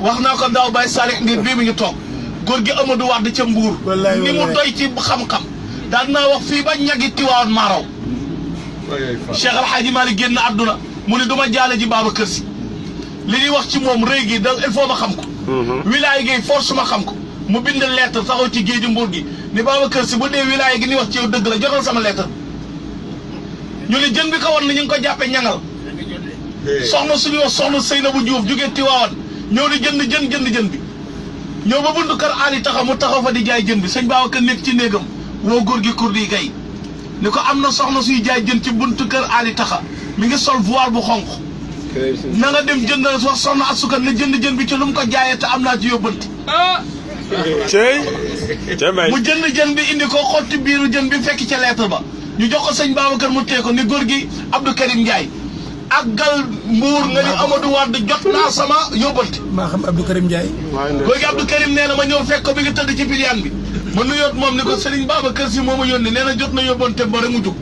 wax naa ko daaw Baye Salih ngir bii mi ngi toog góor gi Amadou Wade ca Mbuur ni mu doy ci xam-xam daan naa wax fii ba ñagi Tiwaawan maaraw Cheikh El Hadji Malick génn àdduna mu ne du ma jaale ji Babacar Sy li ñuy wax ci moom rëy gi da il faut ma xam ko wilaay gi force ma xam ko mu bind lettre taxaw ci géeju Mbuur gi ni Babacar Sy bu dee wilaay gi ni wax ci yow dëgg la jotal sama lettre ñu ne jën bi ko war na ñu ngi ko jàppe ñangal soxna suñu wax soxna Seynabou Diouf jógee Tiwaawan ñëw di jënd jën bi ñëw ba buntu kër Ali taxaw mu taxaw fa di jaay jën bi sëñ Babacar nekk ci néegam woo góor gi kurdi gay ni ko am na soxna suy jaay jën ci buntu kër Ali taxa mi ngi sol voile bu xonq na nga dem jënd wax soxna asukan na jënd jën bi ci lu mu ko jaayee te am naa ci yóbbanti mu jënd jën bi indi ko xotti biiru jën bi fekk ca lettre ba ñu jox ko sëñ Babacar mu tee ko ni góor gi Abdou Karim Ndiaye ak gal Mbuur nga ni Amadou Wade jot naa sama yóbbanti maa xam Abdou Karim Ndiaye góor gi Abdou Karim nee na ma ñëw fekk ko bi nga tëdd ci piliyaan bi ma nuyoot moom ni ko Serigne Babacar Sy moo ma yónni nee na jot na yóbbante ba rek mu jug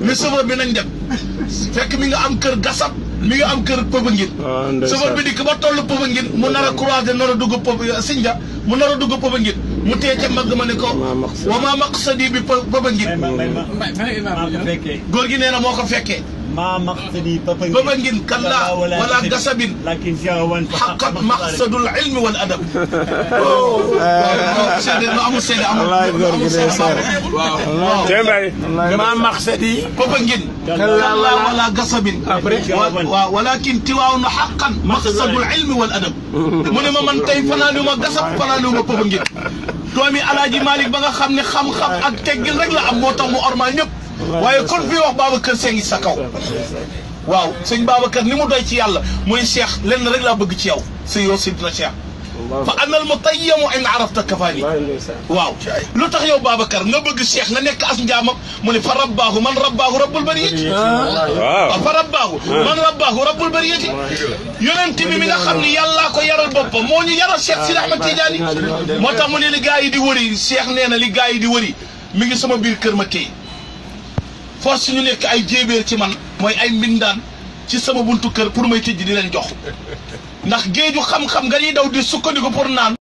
ni chauffeur bi nañ dem fekk mi nga am kër Gassab mi nga am kër Popenguine chauffeur bi dikk ba toll Popenguine mu nar a croiser nar a dugg Sindia mu nar a dugg Popenguine mu téye ca mag ma ne ko wa ma maqsadi bi Popenguine góor gi nee na moo ko fekkee ما مقصدي Popenguine كلا ولا قصب لكن جاوان حقق مقصد العلم والادب ما مقصدي Popenguine كلا ولا قصب ولكن تواون حقا مقصد العلم والادب mu ne ma man tey fanaanuma gasab fanaanuma Popenguine doomi Alaaji Malick ba nga xam ne xam-xam ak teggin rek la am moo tax mu ormal ñëpp waaye kon fii wax Babacar Sy ngi sa kaw waaw sëñ Babacar ni mu doy ci yàlla muy Cheikh lenn rek laa bëgg ci yow si yow sidna Cheikh fa anal mutayyamu in arafta kafaani waaw lu tax yow Babacar nga bëgg Cheikh nga nekk as njaamam mu ne fa rabbaahu man rabbaahu rabbul bariyati waaw fa rabbaahu man rabbaahu rabbul bariyati yonent bi mi nga xam ni yàllaa ko yaral boppam moo ñu yaral Cheikh Sidi Ahmed Tidiane moo tax mu ne li gaa yi di wëri Cheikh nee na li gaa yi di wëri mi ngi sama biir kër ma téye force ñu nekk ay jéebéer ci man mooy ay mbindaan ci sama buntu kër pour may tëj di leen jox ndax géeju xam-xam nga ñuy daw di sukkandiku pour naan